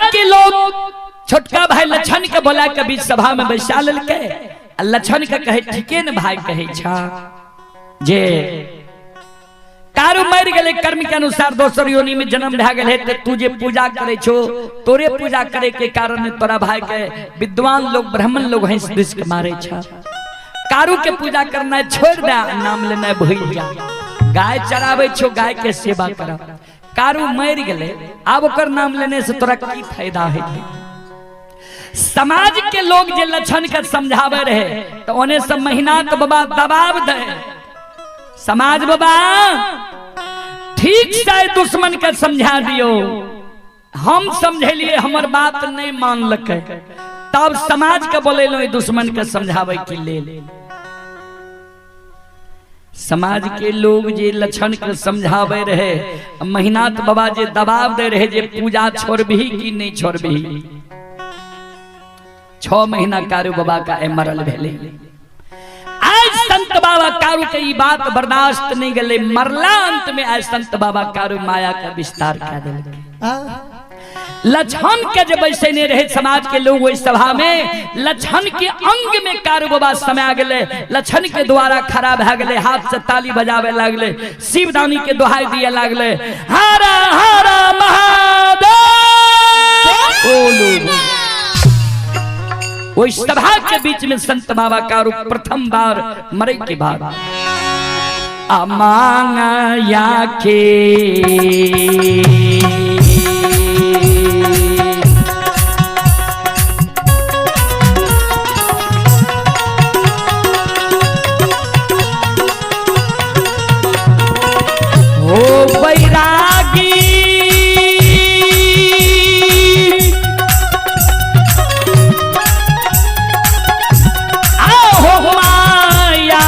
के लोग छोटका भाई लछन के बोला के बीच सभा में बैसा लेलकै आ लछन के कहे ठीके ने भाई कहे छा जे कारू मर गेलै कर्म के अनुसार दोसर योनि में जन्म भए गेलै ते तू जे पूजा करे छो तोरे पूजा करे के कारण तोरा भाई के विद्वान लोग ब्राह्मण लोग हंस this के मारे छा। कारू के पूजा करना छोड़ दे, नाम लेना भूल जा। गाय चराबै छो गाय के सेवा कर। कारू मर गेलै आब ओकर नाम लेने से तोरा की फायदा है? समाज के लोग जे लक्षण के समझावे रहे तो ओने सब महीना तो बाबा दबाव दे। समाज बाबा ठीक से दुश्मन के समझा दियो, हम समझेलिए हमर बात नहीं मानलकै तब समाज के बोलेलो दुश्मन के समझावे के लेल। समाज के लोग जे लक्षण के समझावे रहे महीनाथ बाबा जे दबाव दे रहे जे पूजा छोड़बही कि नहीं छोड़बही। 6 महीना कारू बाबा का मरल भेलै। आज संत बाबा कारू के ई बात बर्दाश्त नहीं गेलै, मरला अंत में आज संत बाबा कारू माया का विस्तार कर देलकै। लक्षण के जब ऐसे नहीं रहे समाज के लोग वही सभा में लक्षण के अंग में कारू बाबा समा गए, लक्षण के द्वारा खड़ा भए गेलै, हाथ से ताली बजावे लागले, शिवदानी के दोहाई दिए लागले, हरा हरा महादेव। वही सभा के बीच में संत बाबा कारू प्रथम बार मरे के बाद अमांगा के हो बैरागी आओ माया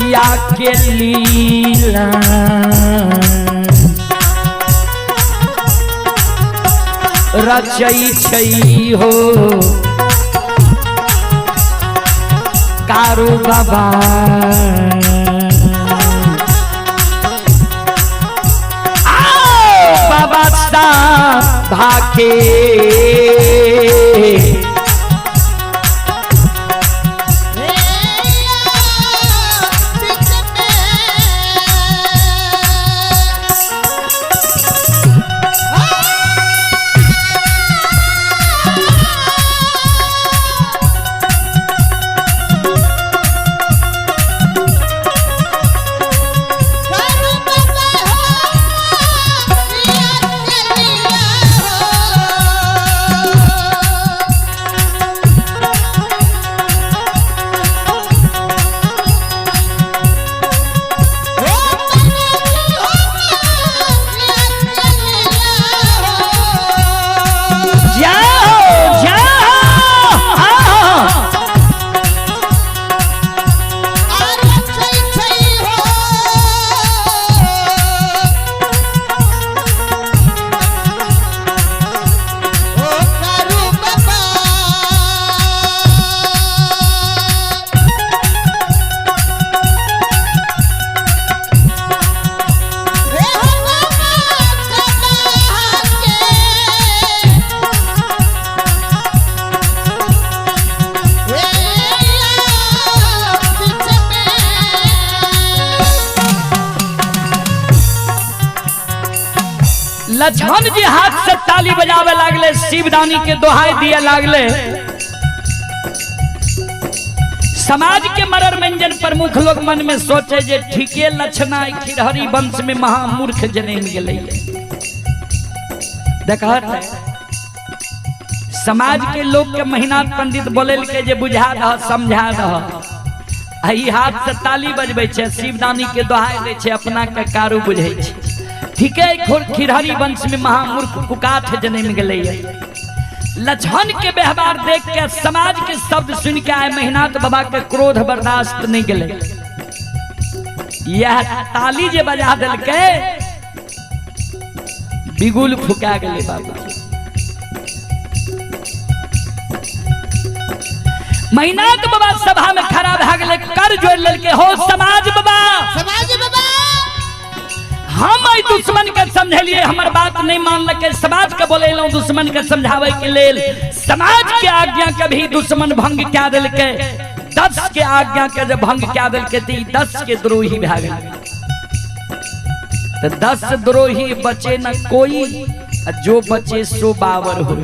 या के लीला रचै छै हो कारू बाबा। आओ बाबा भाके लक्ष्मण जी हाथ से ताली बजावे लागले, शिवदानी के दोहाई दिए लागले। समाज के मरर मंजन प्रमुख लोग मन में सोचे जे ठीके लक्षणा खिरहरी वंश में महामूर्ख जन्म गेलै। देखा समाज के लोग के महीनाथ पंडित बोले के जे बुझा दह समझा दह, आ हाथ से ताली बजबै छै, शिवदानी के दोहाई दै छै, अपना के कारू बुझै छै। ठीक है खिरहरी वंश में महामूर्ख कुकाठ जन्म गेलै। लक्षण के व्यवहार देख के समाज के शब्द सुन के आए महीनाथ बाबा के क्रोध बर्दाश्त नहीं गेलै। यह ताली जे बजा देलकै बिगुल फुका गेलै बाबा। महीनाथ बाबा सभा में खड़ा भए गेलै, कर जोड़ लेलकै, हो समाज समझलिए हमर बात नहीं मानलकै। समाज के बोलेलहुँ दुश्मन के समझावे के लेल, समाज के आज्ञा के भी दुश्मन भंग क्या देलकै। 10 के आज्ञा के जब भंग क्या देलकै त 10 के द्रोही भए गेलै। तो 10 द्रोही बचे न कोई, जो बचे सो बावर हो।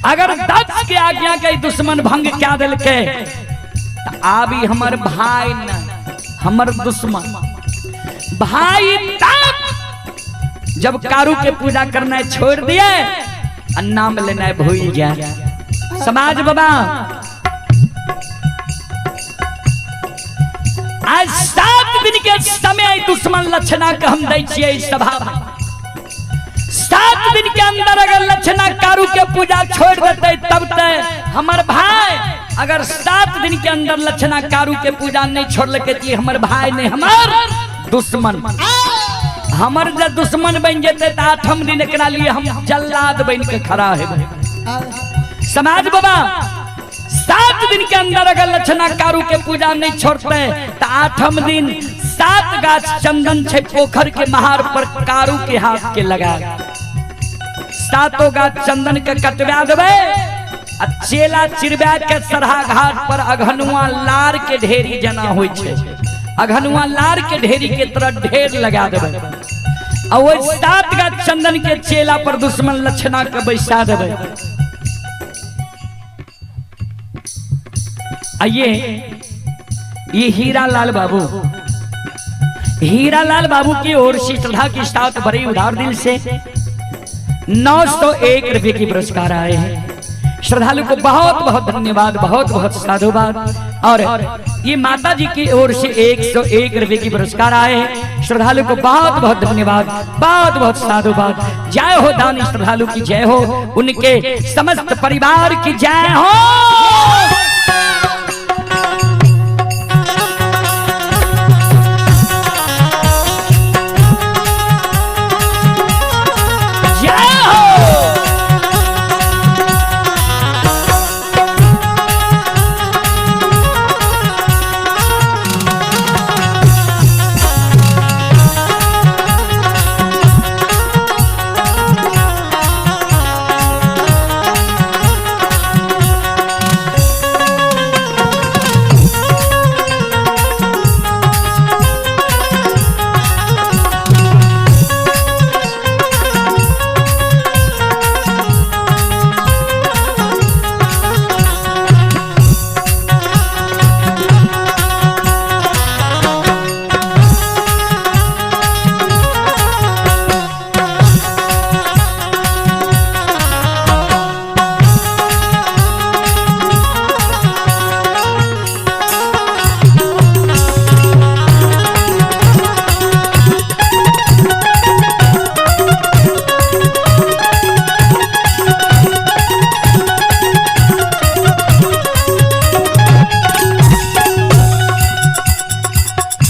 अगर 10 के आज्ञा के दुश्मन भंग क्या देलकै त आबी हमर भाई न हमर दुश्मन भाई। तब जब कारू के पूजा करना छोड़ दिए और नाम लेना भूल जाए। समाज बाबा आज 7 दिन के समय दुश्मन लक्षणा के हम दै छियै सभा। 7 दिन के अंदर अगर लक्षणा कारू के पूजा छोड़ देते तब तक हमर भाई, अगर 7 दिन के अंदर लक्षणा कारू के पूजा नहीं छोड़लकै हमर भाई नहीं हमर दुश्मन। हमर जब दुश्मन बन जेते त 8म दिन एकरा लिए हम जल्लाद बन के खड़ा है। समाज बाबा 7 दिन के अंदर अगर लक्षणा कारू के पूजा नहीं छोड़ते तो 8म दिन 7 गाछ चंदन छे पोखर के महार पर कारू के हाथ के लगा 7 गाछ चंदन के कटवा देवे आ चेला चिरवा के सरहा घाट पर अघनुआ लार के ढेरी जना होई छे, अघनुआ लार के ढेरी के तरह ढेर लगा देवे आ ओहि 7 गाछ चंदन के चेला पर दुश्मन लक्षणा के बैसा देवे। आइए ये हीरा लाल बाबू, हीरा लाल बाबू की ओर से श्रद्धा के साथ बड़े उदार दिल से 901 रुपये की पुरस्कार आए हैं। श्रद्धालु को बहुत बहुत धन्यवाद, बहुत बहुत साधुवाद। और ये माता जी की ओर से 101 रुपये की पुरस्कार आए हैं। श्रद्धालु को बहुत बहुत धन्यवाद, बहुत बहुत साधुवाद। जय हो दानी श्रद्धालु की जय हो, उनके समस्त परिवार की जय हो।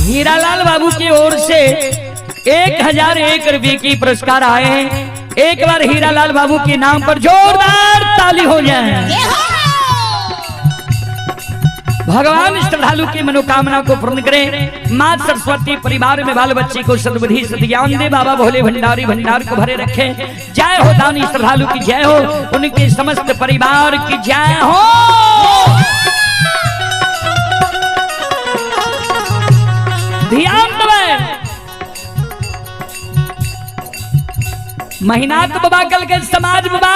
हीरालाल बाबू की ओर से 1001 रुपये की पुरस्कार आए हैं। एक बार हीरालाल बाबू के नाम पर जोरदार ताली हो जाए। भगवान श्रद्धालु की मनोकामना को पूर्ण करें। माँ सरस्वती परिवार में बाल बच्चे को सद्बुद्धि सद्ज्ञान दे। बाबा भोले भंडारी भंडार को भरे रखें। जय हो दानी श्रद्धालु की जय हो, उनके समस्त परिवार की जय हो। ध्यान देवे महीनाथ बाबा कल के समाज बाबा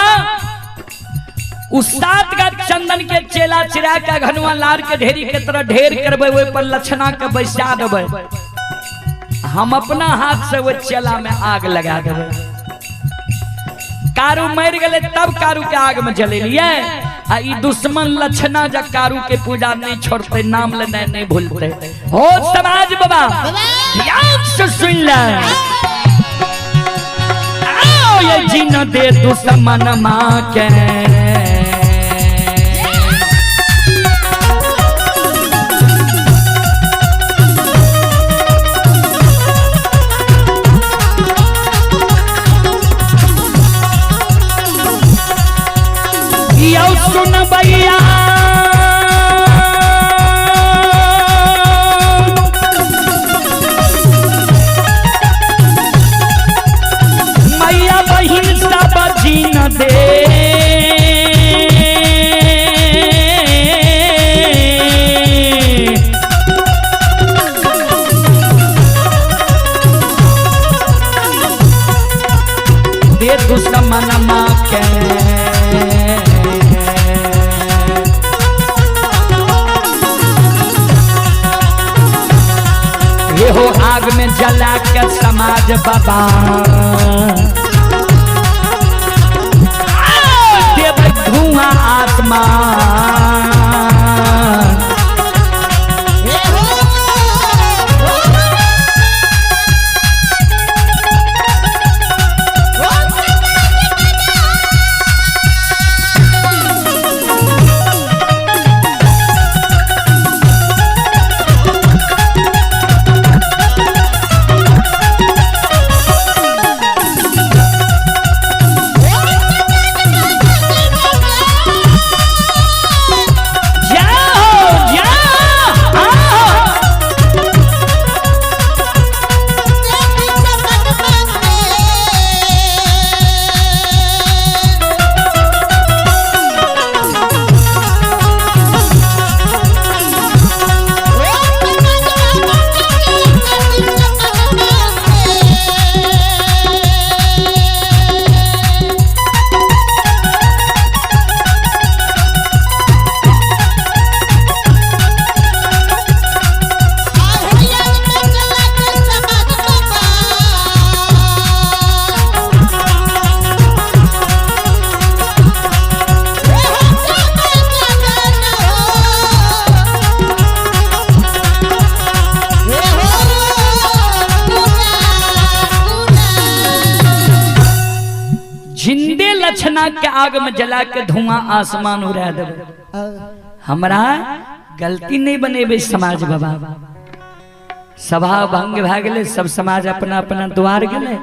उस 7 का चंदन के चेला चिरा के घनुआ लार के ढेरी के तरह ढेर करबे, ओहि पर लक्षणा के बैसा देबै। हम अपना हाथ से वो चेला में आग लगा देबै। कारू मर गए तब कारू के आग में जलेलिए। आ ई दुश्मन लक्षणा जब कारू के पूजा नहीं छोड़ते, नाम लेना नहीं भूलते। हो समाज बाबा ध्यान से सुन ले। आओ ये जीना दे दुश्मन माँ के, सुन भैया एहो आग में जला के समाज बाबा देबै धुआं आसमान। जाओ जाओ आओ। जिंदे लछना के आग में जला के धुआं आसमान उड़ा देबै। हमरा गलती नहीं बनेबै समाज बाबा। सभा भंग भए गेलै, सब समाज अपना अपना द्वार गेलै।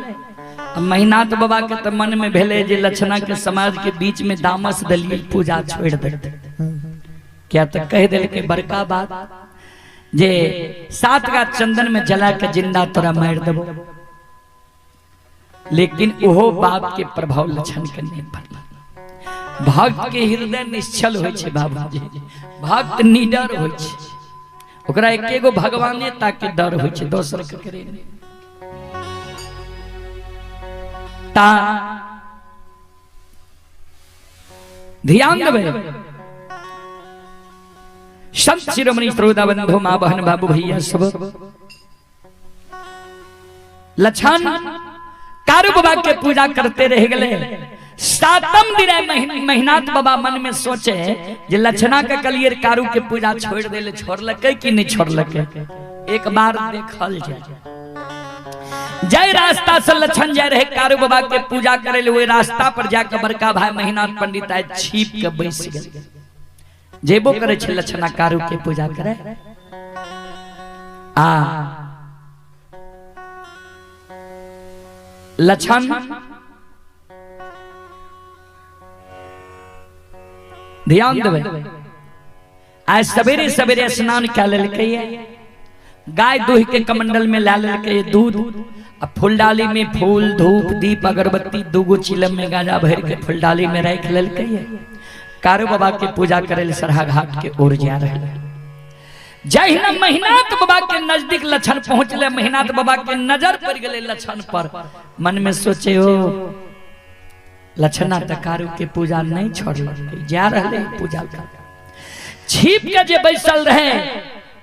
आ महिनाथ बाबा के तऽ मन में भेलै जे लछना के समाज के बीच में दामस देलियै, पूजा छोड़ि देतै। किया तऽ कहि देलकै बड़का बात जे 7 गाछ चंदन में जला के जिंदा तोरा मारि देबो। लेकिन ओहो बात के प्रभाव लक्षण के नहीं पड़ल। भक्त के हृदय निश्चल होइ छै बाबूजी, भक्त निडर होइ छै, ओकरा एकेगो भगवाने ताके डर होइ छै, दोसर ककरे नहि। ता ध्यान देबै संत शिरोमणि श्रोता बंधु माँ बहन बाबू भैया सब। लक्षण कारू बाबा के पूजा करते रह गए। 7म दिन महिनाथ बाबा मन में सोचे जे लक्षणा के कलियर कारू के पूजा छोड़ देले, छोड़लकै कि नहीं छोड़लकै, एक बार देखल जाए। जय रास्ता से लक्षण जाय रहे कारू बाबा के पूजा करे ले, वही रास्ता पर जाकर बड़का भाई महिनाथ पंडित आए छिप के बैस गए। जेबो करे छे लक्षणा कारू के पूजा करे। आ लक्षण ध्यान देबै, आज सवेरे सवेरे स्नान कए लेलकै, गाय दूह के कमंडल में ला लेलकै दूध, आ फुलडाली में फूल धूप दीप अगरबत्ती दूगो चिलम में गांजा भर के फुलडाली में राख लेलकै। कारू बाबा के पूजा करे ले सरहा घाट के ओर जा रहे। जहिना महिनाथ बाबा के नजदीक लक्षण पहुंचले, महिनाथ बाबा के नजर पड़ गए लक्षण पर। मन में सोचे हो लक्षणा त कारू के पूजा नहीं छोड़लकै, जा रहे पूजा कर। छिप के जे बैसल रहे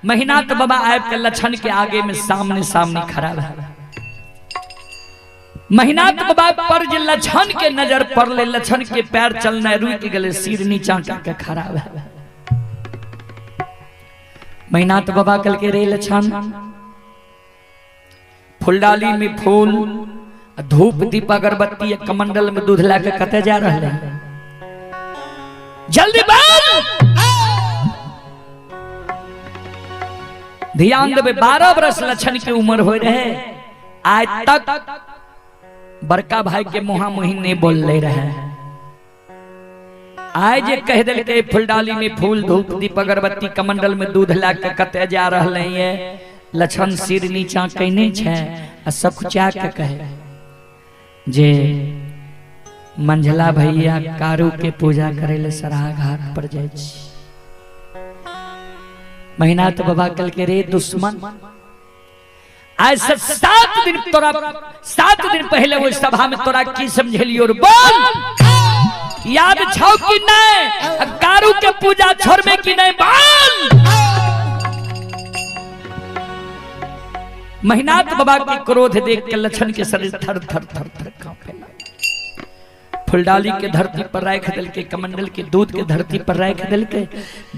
महिनाथ बाबा आबि के लक्षण के आगे में सामने सामने खड़ा रहे। महिनाथ बाबा पर जे लक्षण के नजर पड़ले, लक्षण के पैर चलना रुक गए, सिर नीचा के खड़ा रहे। महिनाथ बाबा कल के रे लक्षण, फुलडाली में फूल धूप दीप अगरबत्ती कमंडल में दूध ला के कते जा रहे हैं, जल्दी बोल। ध्यान देवे 12 बरस लक्षण के उम्र हो रहे, आज तक बड़का भाई के मुहा मुही नहीं बोल ले रहे। आय जे कह दिल फुलडाली में फूल धूप दीप अगरबत्ती कमंडल में दूध ला के कते जा रहे हैं, लक्षण सिर नीचा कहने छे आ सकुचा के कहे जे मंझला भैया कारू के पूजा करे ले सराहा घाट पर जाय छी। महिनाथ बाबा कल के रे दुश्मन, आज से 7 दिन तोरा 7 दिन पहले वो सभा में तोरा की समझेलियो बोल, याद छौ कि नहीं, कारू के पूजा छोड़मे कि नहीं बोल। महिनाथ बाबा के क्रोध देख के लक्षण के शरीर थर थर थर थर कांपे। फुलडाली के धरती पर राख दिल के, कमंडल के दूध के धरती पर राख दिल के,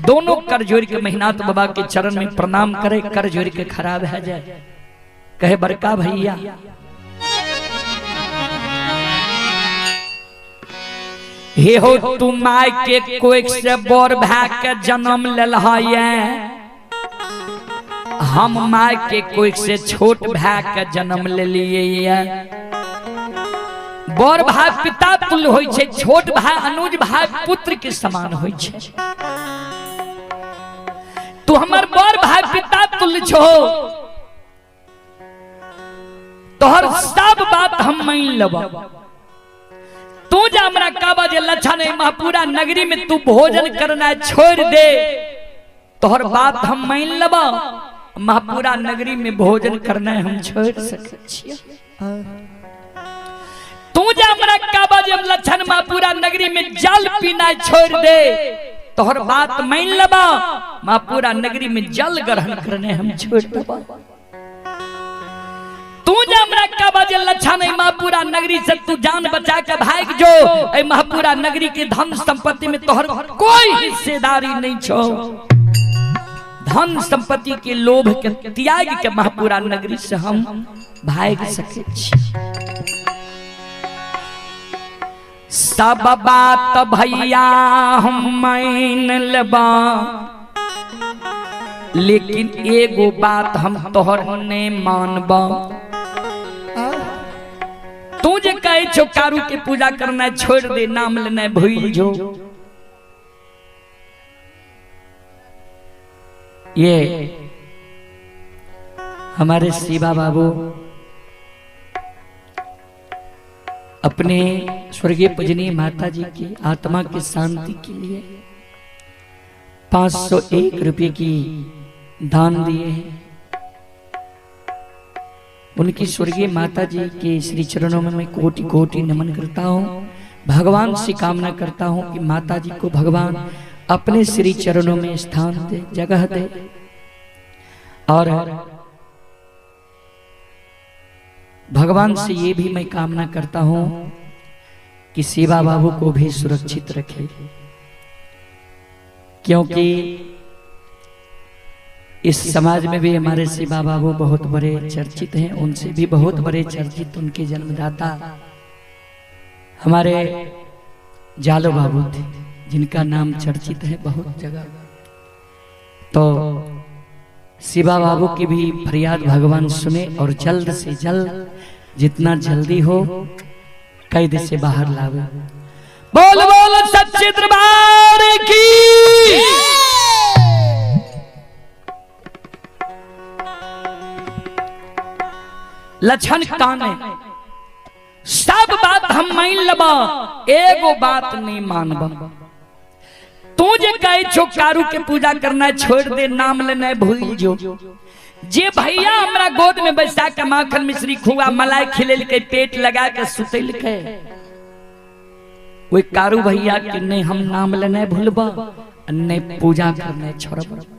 दोनों कर जोड़ के महिनाथ बाबा के चरण में प्रणाम करे, कर जोड़ के खराब है जाए। कहे बड़का भैया हे हो तू my के कोख से बोर भा के जन्म लेल है, हम my के कोख से छोट भा के जन्म ले लिए। बड़ भाई पिता तुल्य होय छै, छोट भाई अनुज भाई पुत्र के समान होय छै। तू हमर बड़ भाई पिता तुल्य छो, तोहर सब बात हम मान लेब। तू जे हमरा कहबा जे लच्छन महपूरा नगरी में तू भोजन करना छोड़ दे, तोहर बात हम मान लेब। महपूरा नगरी में भोजन करना हम छोड़ सकै छियै। तू जे हमरा कहबा जे लच्छन महपूरा नगरी में जल पीना छोड़ दे, तोहर बात मान लेब। महपूरा नगरी में जल ग्रहण करने हम छोड़ देब। तू जे हमरा कहबा जे लच्छन महपूरा नगरी से तू जान बचा के भाग जो, ए महपूरा नगरी के धन संपत्ति में तोहर कोई हिस्सेदारी नहीं छो। धन संपत्ति के लोभ के त्याग के महपूरा नगरी से हम भाग सके छी। सब बात भैया हम मान लेबा, लेकिन एगो बात हम तोहर नहीं मानबा। तू जे कहे छो कारू के पूजा करना छोड़ दे, नाम लेना भूल जो, ये हमारे शिवा बाबू अपने स्वर्गीय पूजनीय माता जी की आत्मा की शांति के लिए 501 रुपये की दान दिए हैं। उनकी स्वर्गीय माता जी के श्री चरणों में मैं कोटि कोटि नमन करता हूँ। भगवान से कामना करता हूँ कि माता जी को भगवान अपने श्री चरणों में स्थान दे, जगह दे। और भगवान से ये भी मैं कामना करता हूँ कि शिवा बाबू को भी सुरक्षित रखे, क्योंकि इस समाज में भी हमारे शिवा बाबू बहुत बड़े चर्चित हैं, उनसे भी बहुत बड़े चर्चित उनके जन्मदाता हमारे जालो बाबू थे, जिनका नाम चर्चित है बहुत जगह। तो शिवा बाबू की भी फरियाद भगवान सुने और जल्द से जल्द, जितना जल्दी हो, कैद से बाहर लावे। बोल बोल सच्चे दरबार की। लक्षण काने सब बात हम मान लेबा, एगो बात नहीं मानबा। तू जे कहे छो कारू के पूजा करना छोड़ दे, नाम लेना भूल जो, जे भैया हमरा गोद में बैसा के माखन मिश्री खुआ मलाई खिलेल के पेट लगा के सुतल के, वही कारू भैया के नहीं हम नाम लेना भूलबा, नहीं पूजा करना छोड़बा।